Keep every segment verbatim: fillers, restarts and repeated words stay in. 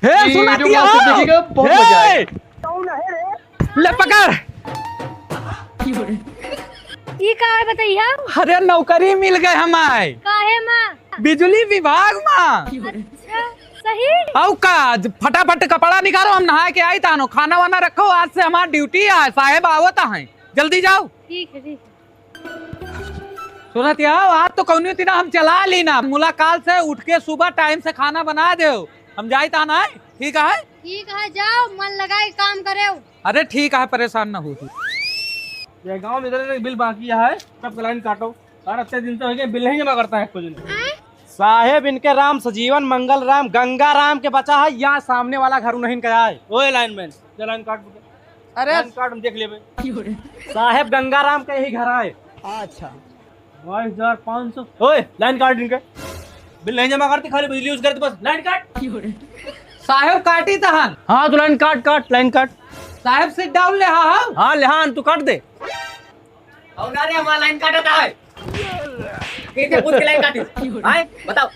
हे, ई सुनाती video हो? से देखिएगा, बहुत मजा आएगा। ले पकड़। ई का है बताइया? अरे नौकरी मिल गए हमारे। काहे मा? बिजली विभाग मा। अच्छा, सही? अउ का, फटाफट कपड़ा निकालो, हम नहाए के आई तानो, खाना वाना रखो, आज से हमार ड्यूटी है, साहेब आवत हैं, जल्दी जाओ। ठीक है, ठीक है। सुनत आओ, आज तो कौनो दिना हम चला ली ना। मुलाकात से उठ के सुबह टाइम से खाना बना देउ। हम जाई ता ना, ठीक है? ठीक है, जाओ, मन लगाई काम करेउ। अरे ठीक है, परेशान ना हो तू। ये गाँव में इधर एक बिल बाकी है, सब लाइन काटो। यार, इतने दिन से हो गए, बिल नहीं जमा करता है कुछ दिन। साहेब, इनके राम सजीवन, मंगल राम, गंगा राम के बचा है, या सामने वाला घर नहीं इनका आए। ओए लाइनमैन, ये लाइन काट। अरे लाइन काट, हम देख लेबे। साहेब, गंगा राम के यही घर आए। अच्छा। बाईस हजार पाँच सौ। ओए, लाइन काट इनके। बिल नहीं जमा करते, खाली बिजली यूज करते, बस लाइन काट। साहेब, काटी तहन। हाँ, तू लाइन काट, काट, लाइन काट। साहेब, सीट डाउन ले, हाँ, हाँ। हाँ, ले, हाँ, तू काट दे। और ना रे, हमारा लाइन काटता है। कैसे पूछ के लाइन काटी? आए, बताओ।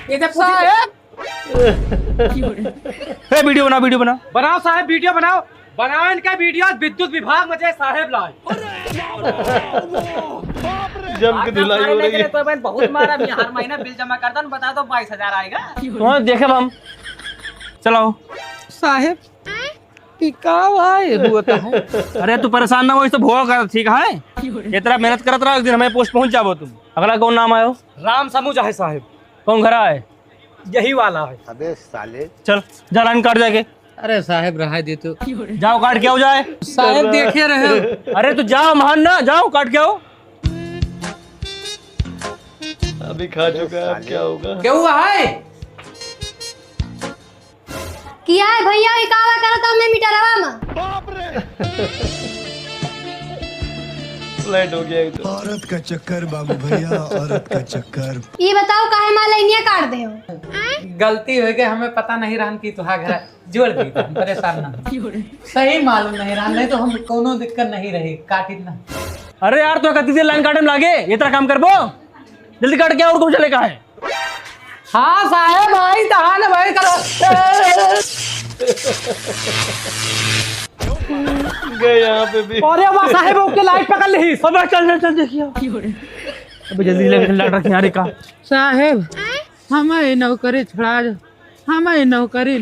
कैसे पूछ के? साहेब। ए, वीडियो बना, वीडियो बना। बनाओ साहेब, वीडियो बनाओ। बनाओ इनका वीडियो, विद्युत विभाग में जे साहेब लाए। जम के आज धुलाई सारे हो रही लेके है। तो मैं बहुत मारा, अभी हर महीना बिल जमा करता हूँ, बता दो बाईस हजार आएगा। हाँ, देखे हम। चलाओ। साहेब, ई का भाई हुआ तो है? अरे तू परेशान ना हो, इस तो भोग कर, ठीक है? इतना मेहनत करत रहा, एक दिन हमें पोस्ट पहुंच जाबो तुम। अगला कौन नाम आयो? राम समूह है साहेब। कौन घर आए? यही वाला है। अबे साले। चल, जा लाइन काट जाके। अरे साहेब, रहा दे तो। जाओ, काट के आओ जाए। साहेब, देखे रहे हो। अरे, तो जाओ, महान ना, जाओ, काट के आओ। अभी खा चुका है, अब क्या होगा? क्यों है? किया है भैया, ये कावा करत हमें मीटरवा में? फ्लैट हो गया ये तो। औरत का चक्कर बाबू भैया, औरत का चक्कर। ये बताओ, काहे माँ लाइनिया काट दे हो? गलती हो गई, हमें पता नहीं रहन कि तुहा घर जोड़ दी, तो हम परेशान ना हो। सही मालूम नहीं रहन, नहीं तो हम कोनो दिक्कत नहीं रही, काटित ना। अरे यार, तो कति देर लाइन काटे में लागे, इतना काम करबो, जल्दी काट के और कुछ लेका है। हाँ साहेब, भाई तहान भाई करो। गए यहाँ पे भी। अरे वाह साहेब, ओके लाइट पकड़ ली। अबे चल, चल, चल, देखियो। अबे जल्दी ले, लाइट रख यहाँ रे का। साहेब, हमें नौकरी छोड़ा दो, हमें नौकरी